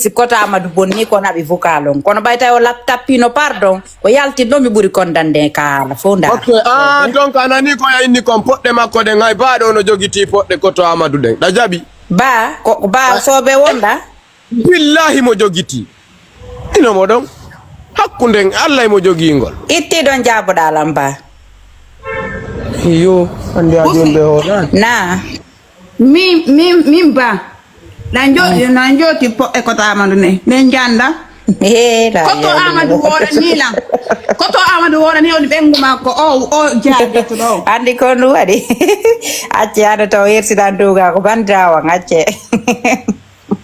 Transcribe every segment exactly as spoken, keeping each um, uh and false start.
Si koto Amadou bonni, kono haɓi vocal on. Kono ɓay tawi o lap-, tappino pardon, ko yaltinno mi ɓuri kondande ka haala fof ndaar. Ok, ah, donc a nani ko ya inni kon poɗɗe makko ɗen, hay baaɗo ono jogiti poɗɗe koto Amadou ɗen. Ɗa jaɓi? Ba, ko, ba, soɓe wonda? Billahi mo jogiti. Ino mo ɗon. Hakkunden Allah e mo jogingol. Itti ɗon jaaboɗa lam ba. Iyo, andi a jolde hoolani. Na. Min, min, min ba. Na jo-, na joti poɗɗe koto Amadou ne. Ne janda. He, la Koto yalla. Amadou woɗani lan. Koto Amadou woɗani on ɓengu makko. O, o jaabi to ɗo. Andi ko ɗum waɗi. Acce, aɗa taw hersiɗan dow ga ko bandirawo, acce.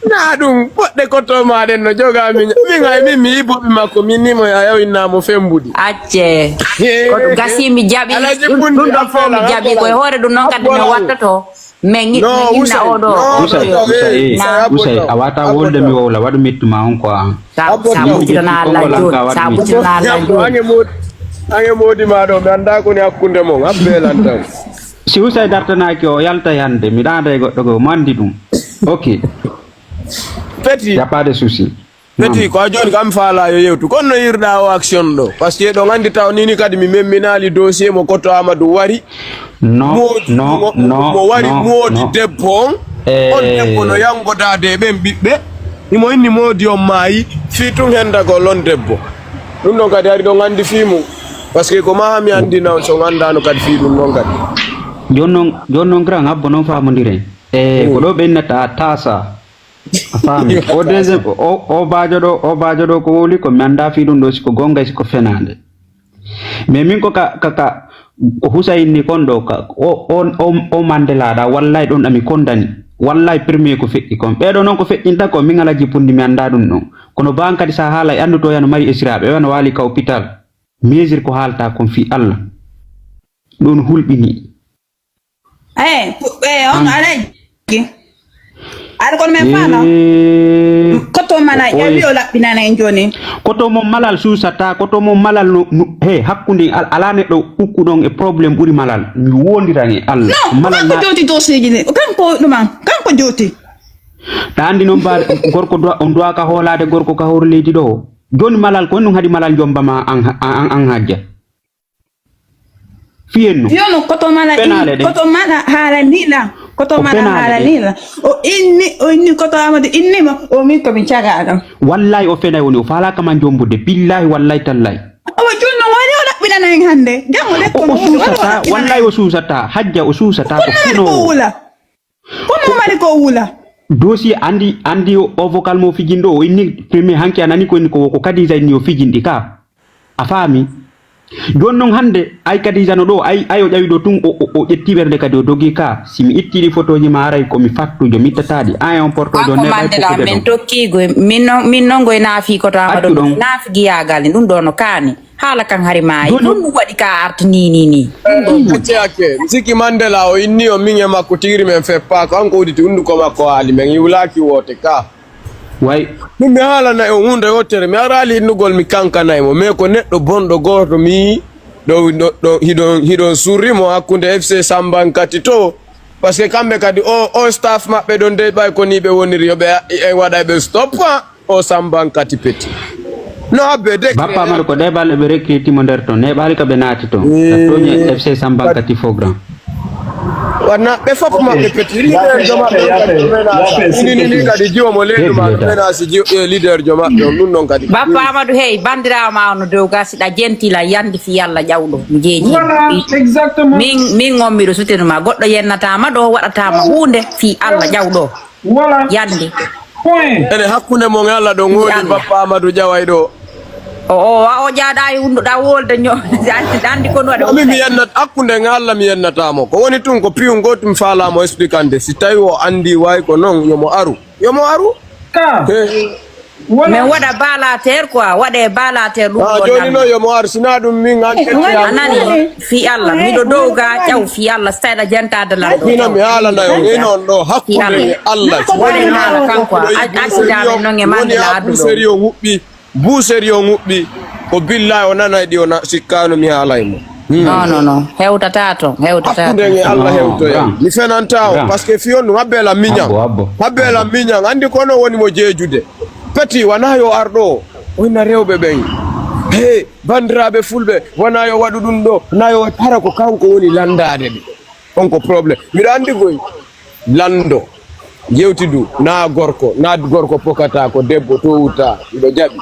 Na ɗum, poɗɗe koto ma ɗen no joga min. Min ay min mi yiboɓe makko, min ni mo ya yawinnamo fembudi. Acce. He. Koto gasi mi jaɓi. Alaji ɗum, bundi ɗum ɗo fof mi jaɓi. Ko e hoore ɗum noon kadi mi wattoto. Men ngi-, No, men inna Usay, oɗo. No, Usay, no, Usay, eh, eh, Usay, a wata wolde mi wowla, waɗu mettu ma on ko an. Sa, sa muccitana Allah joni, sa muccitana Allah joni. Ange mod-, ange modi ma ɗo, mi anda ko ni hakkunde mon, abbe lan tan. Si Usay dartanaaki o yalta hande, mi ɗaanda e goɗɗo go, mo andi ɗum. Ok. Petit. Y a pas de souci. Feti, ko a jooni kam faala yo yewtu. Kono no yirɗa o action ɗo. Parce que ɗon anndi taw nini kadi mi memminaali dossier mo Koto Amadou wari. No, moodi, no, mo, no, mo wari no, moodi no. Debbo on. Eh. On debbo no yangodaade e ɓen ɓiɓɓe. Himo inni moodi on maayi. Fii tun hendagol on debbo. Ɗum ɗon kadi hari ɗon anndi fii mum. Parce que ko maa mi anndina on so on anndaano kadi fii ɗum ɗon kadi. Jooni non, jooni non grand abbo non faamondiren. E ko ɗo ɓe innata taasa. A faami? O deuxième, o, o baajo ɗo, o baajo ɗo ko wowli ko mi anndaa fii ɗum ɗo si ko goonga si ko fenaande. Mais min ko ka, ka, ka, ko Husayni kon ɗo, ka, o, o, o, o Mandela ɗa, wallay ɗon ɗa mi kondani. Wallay premier ko feƴƴi kon. Ɓeeɗo noon ko feƴƴinta ko, min Alaji Pundi mi anndaa ɗum ɗon. Kono baan kadi sa haalay anndu to yano mari esiraaɓe, o yano waali ka hôpital. Mesure ko haalta kon fii Allah. Ɗum hulɓini. Eh, pu-, eh, on An- alaji. Aɗa kono men faama? Eh, Koto mana o- ƴawi o laɓɓinana en jooni. Koto mo malal suusata, koto mo malal no, no, he, hakkunde al-, ala neɗɗo ukkuɗon e problème ɓuri malal. Mi wondiran e Allah. Non, ko malal kanko na- jowti dossier ji ɗi. Ko kanko ɗum an, kanko jowti. Ɗa anndi noon ba gorko duwa, on duwa ka hoolaade gorko ka hoore leydi ɗo. Jooni malal ko ɗum haɗi malal jomba ma an, an, an, an hajja. Fiyenno. Fiyenno koto mala in, Penaale ɗen. Koto mala haala ni la. Koto Ko mala penaale haala ɗen. Ni la. O inni, o inni koto Amadou inni mo, o min ko min cagaɗo. Wallahi o fenay woni, o faala kaman jombude. Billahi wallahi tallahi. Awa junno wari o laɓɓinana en hande. Jango de O, ko o mo woni, wari o suusata, laɓɓinana wallahi en. O suusata. Hajja o suusata ko Kono mali ko fino. Wula. Kono mali ko wula. Dossier andi, andi o, o vocal mo fijinɗo, o inni premier hanki a nani ko inni ko, ko Kadija inni o fijinɗi ka. A faami? Jooni noon hannde, ay Kadija no ɗo, ay, ay o ƴawi ɗo tun, o, o, o ƴetti ɓernde kadi o dogi ka. Si mi itti ɗi fotooji ma aray ko mi fattujo, mi ittataa ɗi. An e on portojo An ko neeɓay mandela, popude min ɗon. Tokkigo, min non, min non goy naafi koto Amadou, Accu ɗon. Naafi giyaagal, ɗum ɗo no kaani. Haala kan hari maayi. Jooni Ɗum ɗum waɗi ka arti ni, ni, ni. Ɗum ɗo. Acce, acce. Mi sikki Mandela o inni o min e makko tigi men feppa ko an ko uditi hunnduko makko haali men yiwlaaki woote ka. Way. Min mi haalana on huunde wottere, mi araali innugol mi kankanay mo, mais ko neɗɗo bonɗo gooto mi ɗo, ɗo, ɗo, hiɗon, hiɗon surri mo hakkunde F C Sambankati to, parce que kamɓe kadi o, o staff maɓɓe ɗon dey ɓay ko ni ɓe woniri, yo ɓe, e waɗa ɓe stoppa o Sambankati Petit. No habbe décret. Bappa Amadou ko ɗe balle ɓe recruti mo nder ton, ne ɓaali ka ɓe naati ton. Eh. Ka toñe F C Sambankati fo grand. Wanna ɓe fof maɓɓe peti. Leader jo maɓɓe on kadi menace. Ini ni ni kadi jiwo mo leydi ma menace jiwo, eh, leader jo maɓɓe on ɗum ɗon kadi. Bappa Amadou, hey, bandirawo ma on no dow gasi ɗa jentila yandi fi yalla ƴawɗo. Mi jeeji. Voilà, exactement. Min, min on miɗo soutenir ma. Goɗɗo yennata ma ɗo, waɗata ma huunde fi Allah ƴawɗo. Voilà. Yandi. Point. Ene hakkunde mon e Allah ɗon woni Bappa Amadou Ƴaway ɗo. O, o, wa o jaaɗa e hunduɗa wolde ño-, andi, andi ko no waɗi. Min mi yennat hakkunde e Allah mi yennata mo. Ko woni tun ko piyun gotum faala mo expliquande. Si tawi o andi way ko non, yo mo aru. Yo mo aru. Ka. He. Wala. Min waɗa balater quoi, waɗe balater ɗum. Ah, joni no yo mo aru, sina ɗum min an. A nani? Fi Allah, miɗo dow ga ƴaw fi Allah, si tawi aɗa janta dalal ɗo. Hino mi haalana yo, inon ɗo hakkunde e Allah. Waɗen haala kanko, a, accidaɓe non e mande laaduɗo. Buuseri o huɓɓi, buuseri o huɓɓi, ko billahi o nanay ɗi o na-, sikkano mi haalay mo. Hmm. Non, non, non, hewtata to, hewtata to. Hakkunde e Allah hewtoya. Mi fenanta o, parce que fiyon ɗum, habbe la miñan. Habbe la miñan, andi kono woni mo jeejude. Peti, wonaa yo ar ɗoo, o ina rewɓe ɓen. He, banndiraaɓe fulɓe, wonaa yo waɗu ɗum ɗoo, na yo hara ko kanko woni lanndaade ɓe. On ko problème. Miɗo anndi koy, lanndo, yewti du, na gorko, na gorko pokata ko debbo, to wutta, miɗo jaɓi.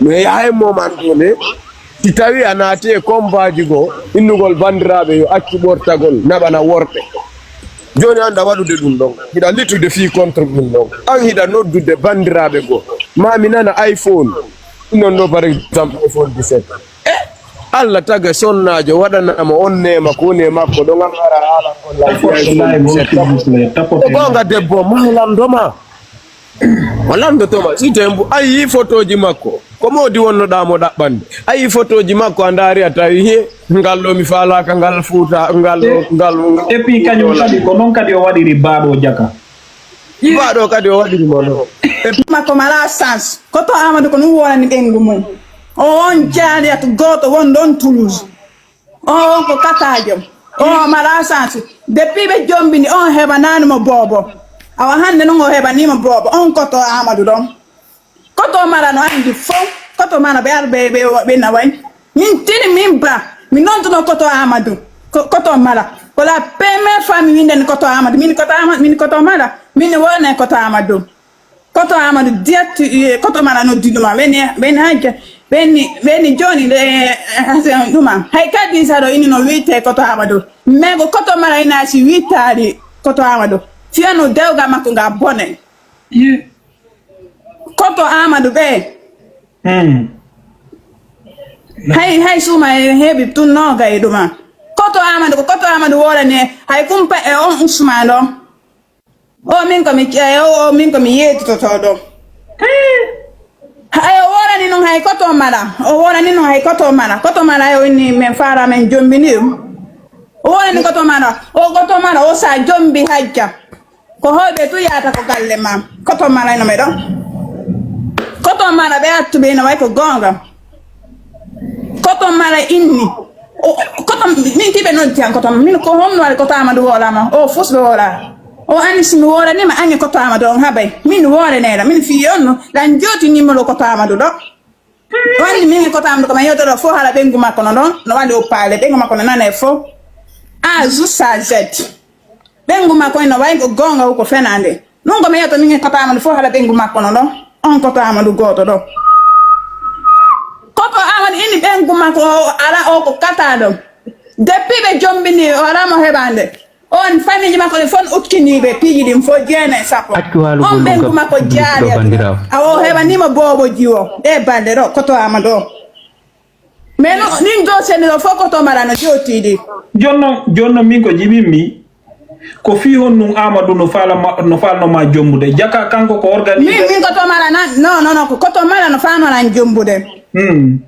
Mais yahay moment donné, si tawi a naati e kombaaji goo, innugol banndiraaɓe yo accu ɓortagol, naɓana worɓe. Jooni an hiɗa waɗude ɗum ɗon, hiɗa litude fii contre ɗum ɗon. An hiɗa noddude banndiraaɓe goo. Ma mi nana iPhone. Ɗum ɗon ɗoo, par exemple, iPhone dix-sept. E Allah taga sonnaajo, waɗanama on neema ko woni e makko ɗon, an hara haalan kon lanti iPhone dix-sept. Ko goonga debbo, ma lanndo ma. O lanndotoma, si tawi mbo a yii fotooji makko, ko moodi wonnoɗaa mo ɗaɓɓande. A yii fotooji makko, a ndaari, a tawi, he, ngal ɗoo mi faalaaka, ngal fuuta, ngal ɗoo, ngal ɗoo, ngal ɗoo. Et puis kañum kadi, ko noon kadi o waɗiri baaɗo jaka. Baaɗo kadi o waɗiri mo noon. Makko mala chance. Koto Amadou ko ɗum wonani ɓeyngu mum. O on jaariyat gooto wonɗo on Toulouse. O on ko kataajo. O mala chance. Depuis ɓe jombini, on heɓanaani mo boobo. Awa hannde noon o heɓanii mo boobo. On koto Amadou ɗon. Koto mala no anndi fof. Koto mala ɓe ar ɓe, ɓe, ɓe naway. Min tini min ba. Min nontuno koto Amadou. Ko, koto mala. Ko la première fois mi windani koto Amadou. Min koto Amadou, min koto mala. Min wona koto Amadou. Koto Amadou diyat, eh, koto mala noddi ɗuma. Ɓeni, ɓeni hajja. Ɓeni, ɓeni jooni ɗe, eh, hasen ɗuma. Hay kadi sa ɗo ini no wiite koto Amadou. Mais ko koto mala ina si wiitaali koto Amadou. Fiyano dewga makko nga bone. Koto Amadou ɓe. Hmm. Hay, hay suma e heɓi tun no gay ɗuma. Koto Amadou, ko koto Amadou wolani hay kumpa e on Ousmane ɗo. O min ko mi, eh, o, o min ko mi yeetitoto ɗo. Hay o wolani non hay koto mala. O wolani non hay koto mala. Koto mala o inni men fara men jombini ɗum. O wolani koto mala. O koto mala o sa jombi hajja. Ko hoyɓe tu yaata ko galle ma. Koto mala ino meɗon. Koto mala ɓe attuɓe ino way ko goonga. Koto mala inni. O, koto min tiɓe noddi an koto min ko honno waɗi koto Amadou wolama. O fus ɓe wola. O ani si mi wolanima ange koto Amadou on habay. Min wolanela. Min fi on no. Lan joti nimolo koto Amadou ɗo. O anndi min e koto Amadou ko ma yewtere ɗo fof haala ɓeyngu makko no ɗon, no waɗi oppaale, ɓeyngu makko no nana e fof. A jusqu'à Z. Ɓeyngu makko ino wayi ko goonga ko fenaande. Ɗum ko mi yewta min e koto Amadou fof haala ɓeyngu makko no ɗon. On koto Amadou gooto ɗo. Koto Amadou ini ɓeyngu makko o ala o ko kataaɗo. Depuis ɓe jombini o ala mo heɓaande. On famille makko ɗin fof ukkiniiɓe piiji ɗin fof jeena e sappo. Accu haalugol on ɗum ɓeyngu kam makko jaari ɗo, banndiraawo. Awa o heɓaniima boobo jiwo. Ɗe balɗe ɗo, koto Amadou o. Mais no, ɗin dossier ɗin ɗo fof koto mala no jootiiɗi. Jonno, jonno min ko jiɓinmi, ko fii honɗum Amadou no faala ma, no faalno ma jombude. Jaka kanko ko organisé. Min, min koto mala nan, non, non, non, ko koto mala no faano lan jombude. Hmm.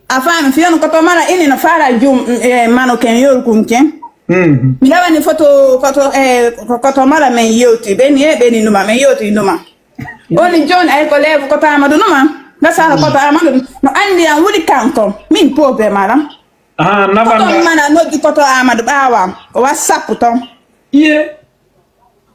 A faami, fiyano koto mala ini no faala jum, e mano ken yorkun ken. Mhm. Mi hewani foto, foto, e, ko, koto mala men yewti, ɓeni e ɓeni numa, men yewti numa. Oni jooni ay ko leefu koto Amadou numa, nga sala koto Amadou, no anndi an wuli kanko, min poobe mala. Ah, koto nabanda. Mala noddi koto Amadou ɓaawa, ko WhatsApp ton. Iye.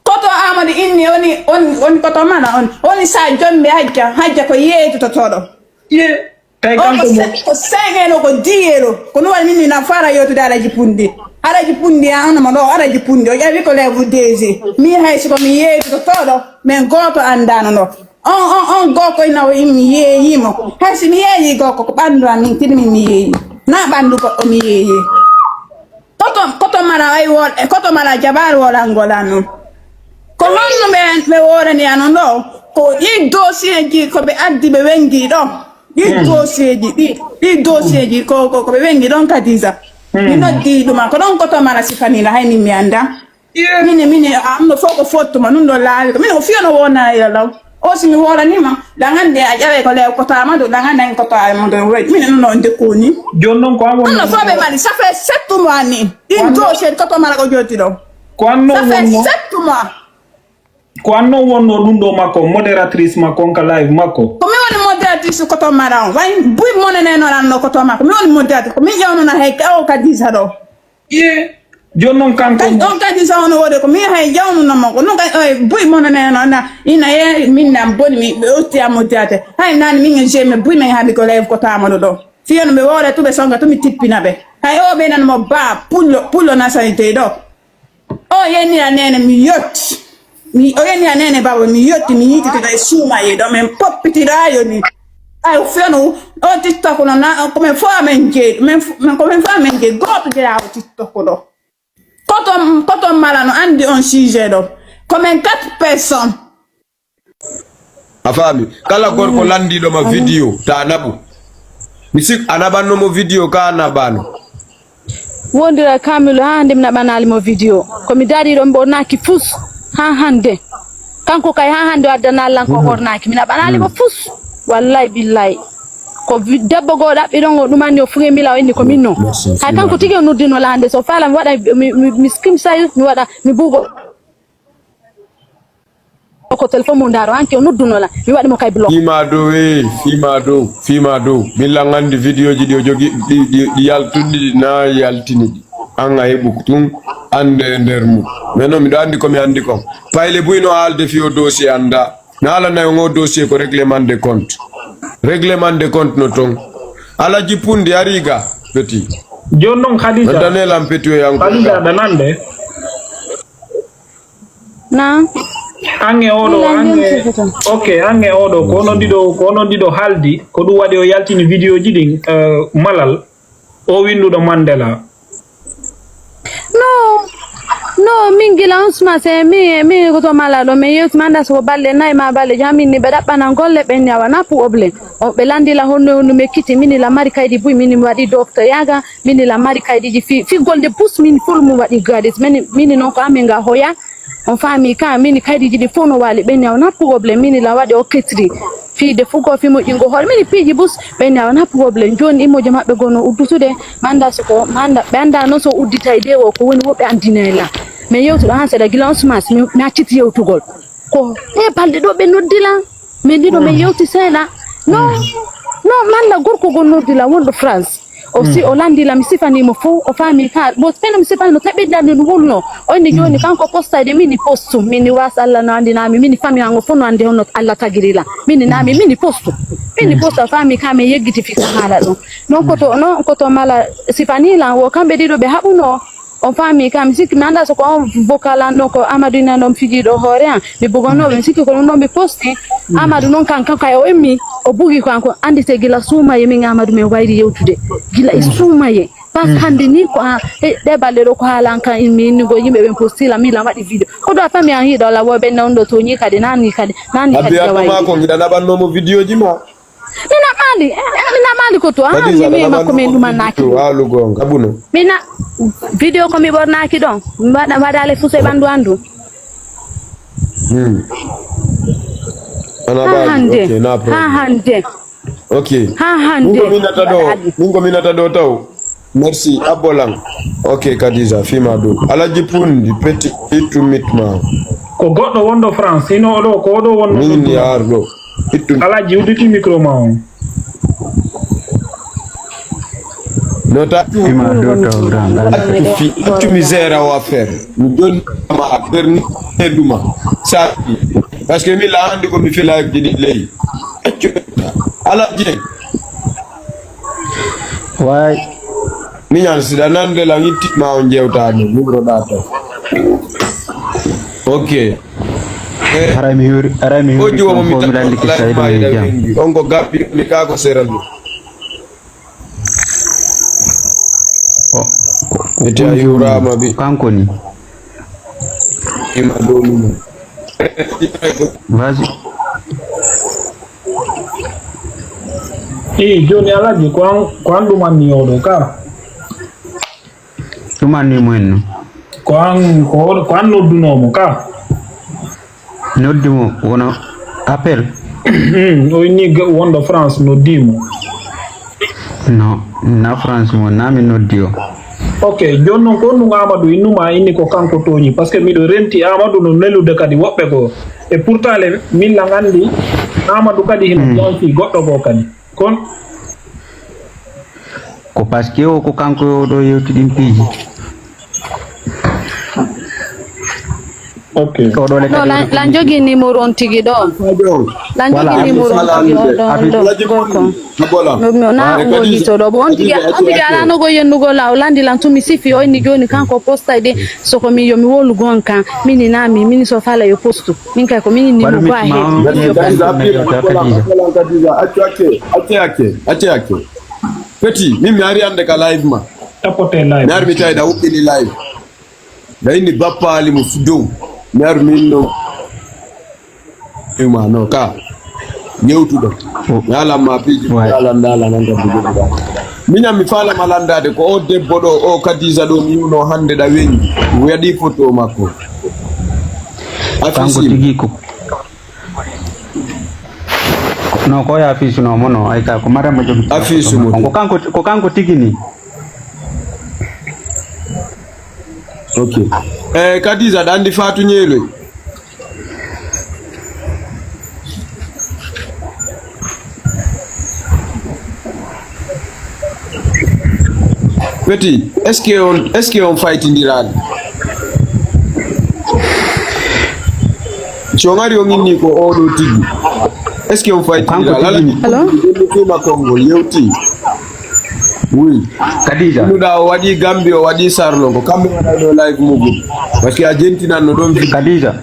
Koto Amadou inni, oni, on, on koto mala, on, oni sa jombi hajja, hajja ko yeeytotoɗo. Iye. Tawi o kanko ko mo se-, ko cinq euro, ko dix euro. Ko ɗum waɗi min mi na fara yewtude alaji pundi. Alaji pundi, a, on mo ɗo, alaji pundi. O ƴawi ko level D G. Mi hay siko mi yeeytotoɗo, men gooto anndano ɗo. On, on, on gorko ina o mi yeeyimo. Hay si mi yeeyi gorko, ko ɓanndu am min tini min mi yeeyi. Na ɓanndu goɗɗo mi yeeyi. Koto, koto mala ay wol, e koto mala jabar wolangola non. Ko honno ɓe, ɓe worani ano ɗo? Ko ɗi dossier ji ko ɓe addi ɓe wengi ɗo. Ɗi dossier ji, ɗi, ɗi dossier ji ko, ko, ko ɓe wengi ɗon Kadisa. Mi noddi ɗuma, ko ɗon koto mala sifanila, hay min mi annda. Mine, mine, am no fof ko fottuma, ɗum ɗo laawi ko. Mine ko fiyo no wona e law. O si mi wolanima, ɗan hannde a ƴaway ko lew koto Amadou, ɗan hannde ko to Amadou woni. Mine ɗum ɗo nde koni. Jooni noon ko an wonno. Ɗum ɗo fof ɓe mari, ça fait sept mois ni. Ɗin dossier koto mala ko jooɗi ɗo. Ko an noon wonno. Ça fait sept mois. Ko an noon wonno ɗum ɗo makko, modératrice makko, on ka live makko. Ko mi woni modératrice koto mala on. Way, buy monene no lanno koto makko. Mi woni modératrice. Ko mi ƴewno na hay ka o Kadisa ɗo. Iye. Jooni noon kanko kay mo on kadi so hono wode ko mi hay jawnuno mo ko non kay oy buy mono neno na ina ye min nam boni mi ɓe otti am otti ate hay nani min je me buy men habi ko lev ko tamano ɗo fiyano ɓe wore tuɓe songa tumi tippina ɓe hay o ɓe nan mo ba pullo pullo nationalité ɗo o yenni a nene mi yotti mi o yenni a nene baba mi yotti mi yititi kay suuma ye ɗo men poppitira yoni ay fiyano o tiktok no na ko men fo amen je men ko men fo amen je goto jeya o tiktok ɗo Koto, koto mala no andi on sujet ɗo. Komin quatre personnes. A faami? Kala gorko landiiɗo ma video, ta naɓu. Mi sik a naɓanno mo video ka a naɓaano. Wondira Kamilu ha hande mi naɓanaali mo video. Ko mi dari ɗon ɓornaki fus ha hande. Kanko kay ha hande o addanaali lan ko o ɓornaki. Mi naɓanaali mo fus. Wallahi billahi. Ko debbo goo ɗaɓɓi ɗon o ɗumani o fuge mbila o inni ko min non. Hay kanko tigi o noddino la hande so fala mi waɗa mi screenshot mi waɗa mi bugo ko téléphone mum ndaaro hanki o nodduno la mi waɗi mo kay bloc. Fima dow e fima dow fima dow min lan andi vidéo ji ɗi o jogi ɗi yaltuɗi na yaltini ɗi an a heɓu tun ande e nder mum mais non miɗo andi komi andi kon payle buy no haalde fi o dossier anda. Mi haalanay on oo dossier ko règlement de compte. Règlement de compte no ton. Alhaji Pundi arii ga, petit. Jooni noon Khadija. Noddanee lan petit o yanko. Khadija aɗa nande? Naam. An e oɗo an e ok an e oɗo ko onon ɗiɗo ko onon ɗiɗo haaldi ko ɗum waɗi o yaltini vidéo ji ɗin malal o winnduɗo Mandela. No, no, min gila on suma se mi mi ko to mala ɗo mi yewti manda so balle nay ma balle ja min ni ɓe ɗaɓɓana golle ɓe nyawa na pu oble o ɓe landila honno honno mi ekkiti mini la mari kaydi buy mini mi waɗi docteur yaga mini la mari kaydiji fi fi golde bus min ful mu waɗi gradis mini mini non ko amin ga hoya On faami ka mini kaydiji ɗi fof no waali ɓenni a wona problème mini la waɗi o ketri fii defugo fii moƴƴingo hoore mini piiji bus ɓenni a wona problème jooni immojo maɓɓe goo no uddutude mi annda soko mi annda ɓe annda noon so udditay de o ko woni woɓɓe anndinay la mais yewtuɗo han seeɗa gila on sumas mi acciti yewtugol ko ɗe balɗe ɗo ɓe noddi la min ɗiɗo min yewti seeɗa non non mi annda gorko goo noddi la wonɗo France O si o lanndii la mi sifanii mo fof o faami ka bon peno mi sifanii mo taɓirɗe anndi no wulnoo o inni jooni kanko postayde mini postu mini waas Allah no anndi naami mini famille an o fof no anndi honno Allah tagiri la mini naami mini postu mini postu a faami ka min yeggiti fii ka haala ɗum non koto non koto mala sifanii lan wo kamɓe ɗiɗo ɓe haɓunoo On faamii ka? Mi sikki mi anndaa so ko on vocal an ɗon ko Amadou ina ɗon fijiiɗo hoore an. Mi bugonooɓe, mi sikki ko ɗum ɗon mi posti. Amadou noon kan kan kay o immii o bugii ko an ko annditee gila suumayee min e Amadou min wayri yewtude gila e suumayee. Parce que hannde nii ko an ɗee balɗe ɗoo ko haala an kan immii innugol yimɓe ɓen posti la min lan waɗi vidéo. Ko ɗum a faamii an hiiɗo la woy ɓen ɗon ɗo tooñii kadi naa nii kadi naa nii kadi jawayde. Abbi a tuma ko hiɗa naɓannoo mo vidéo ji maa. Mi naɓaali, mi naɓaali ko to, ah, mi wi'i makko min ɗumannaaki. Waalu goonga, abuno. Mi na, video ko mi ɓornaaki ɗon, mi waɗa waɗaale fuse ɓanndu an ɗum. Hmm. Ana baali, ok, na problem. Ha hande. Ok. Ha hande. Min ko minata ɗo, min ko minata ɗo taw. Merci abbo lan. Ok kadija fima dow alaji pundi peti ittu mit ma. Ko goɗɗo wonɗo France hino oɗo ko oɗo wonno. Min ni ar ɗo ittu. Alaji udditi micro ma on. No ta fima dow taw grand. Accu fi accu mi gère o affaire. Mi jonni ma berni e duma. Sa parce que mi la andi ko mi fila e didi ley. Accu alaji. Way. Miñan siɗa nande lan ittit ma on jewtani numéro ɗa to. Ok. Aray mi huri aray mi huri ko mi landi ki saydo e jam. On ko gabbi mi ka ko sera mi. Ete a yurama bi. Kanko ni. Ima dolu. Vas-y. Ii jooni Alhaji ko an ko an ɗumanni oɗo ka. Ɗumanni mo en no. Ko an ko oɗo ko an noddunoo mo ka. Noddi mo wono appel. O inni wonɗo France noddii mo. No na France mo na mi noddi o. Ok jooni noon ko honɗum Amadou innuma inni ko kanko tooñi par ce que miɗo renti Amadou no nelude kadi woɓɓe goo et pourtant le min lan anndi Amadou kadi hino janfi goɗɗo goo kadi kon. Ko par ce que o ko kanko yo ɗo yewti ɗin piiji. Ok. Ɗo, ɗo le non kadi lan lan jogi numéro on tigi ɗo. Lan jogi numéro on tigi o ɗo ɗo. Goto. No mi na ngo hito ɗo on tigi on tigi ala no go yennugo la o landi lan tumi sifi o inni joni kanko posta de. Soko mi yo mi wolu gon kan mini na mi mini so fala yo postu. Min kay ko mini ni mo ba he. Acce acce acce acce. Peti min mi ari ande ka live ma. Tapote live. Mi ari mi tawi da wuɓɓini live. Da inni bappaali mo dow. Mi ari min no. Ima no ka. Yewtuɗo. Mi alan ma piiji mi alan dala nan gam bugu da. Miñam mi faalama landaade ko o debbo ɗo o Kadisa ɗo mi yuno hannde ɗa weñi. Mi waɗi photo makko. Kanko tigi ko no ko ya fiisuno mo no ay ka ko madame jogi afisu mo ko kanko ko kanko tigi ni. Ok. Eh, Kadisa ɗa anndi Fatou Ñeeloy. Peti est ce que on est ce que on faytindiraani? Si on ari on inni ko oɗo tigi est ce que on faytindiraani? Allo? Ɗum tuma konngol yewti. Oui. Kadija. Ɗuɗa o waɗi Gambi o waɗi Sarlo ko kamɓe waɗayno live mugum. Parce que a jentinanno ɗon. Kadija.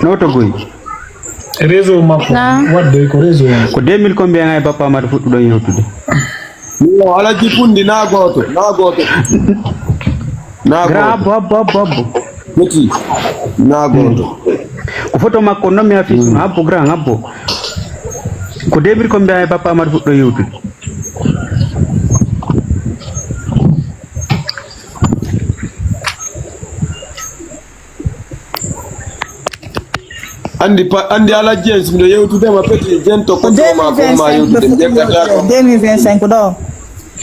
No to goy. Réseau makko. Wadde ko réseau makko. Ko deux mille combien ngay bappa mata fuɗɗuɗon yewtude? No ala jippundi na goto na goto. Na goto. Abbo abbo abbo abbo. Meti na goto. Ko photo makko non mi affiche no abbo grand abbo. Ko deux mille combien ngay bappa mata fuɗɗo yewtude? Andi pa andi ala jens miɗo yewtudema peti jento ko toma ko ma yewtude jekkata ko deux mille vingt-cinq ɗo.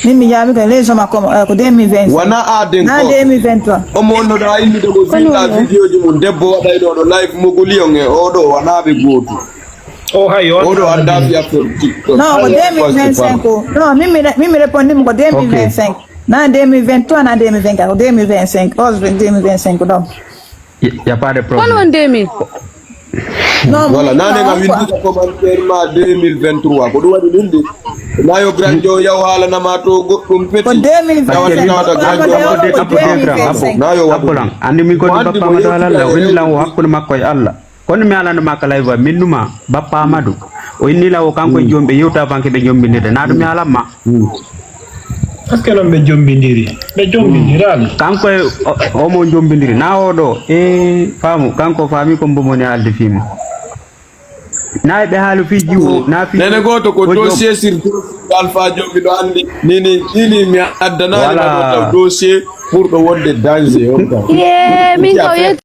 Min mi jaami ko les hommes comme ko deux mille vingt-cinq wona aden ko deux mille vingt-trois. Omo wonno ɗo a inni ɗo ko villa vidéo ji mum debbo waɗayno ɗo live mogolion e oɗo wona ɓe gootu. O hay on oɗo anda fi affaire tiktok. Non ko deux mille vingt-cinq o non min mi min mi répondimo ko deux mille vingt-cinq. Na deux mille vingt-trois na deux mille vingt-quatre ko deux mille vingt-cinq onze deux mille vingt-cinq ɗo. Y a pas de problème. Kono on deux mille. Non voilà nane nga windi ko commentaire ma deux mille vingt-trois ko ɗum waɗi ɗum de. Nayo grand jo yaw haalanama to goɗɗum peti ko deux mille vingt-cinq. Nayo abbo de grand abbo nayo abbo lan andi min koni bappa ma to halalla windi lan o hakkude makko e allah. Kono mi alanno ma ka live min numa bappa amadou. O inni law o kanko e jomɓe yewta banke ɓe jombinirde na ɗum mi alan ma. Est ce que noon ɓe jombindiri? Ɓe jombindiraali. Kanko e omo jombindiri na oɗo e faamu kanko faami ko mbomoni haalde fiimo. Na e ɓe haali fii jiwo na fii nene gooto ko dossier sur dossier alpha jomi ɗo anndi nini ini mi addanaali ma ɗo taw dossier ɓurɗo wonde danger on taw. Ye min ko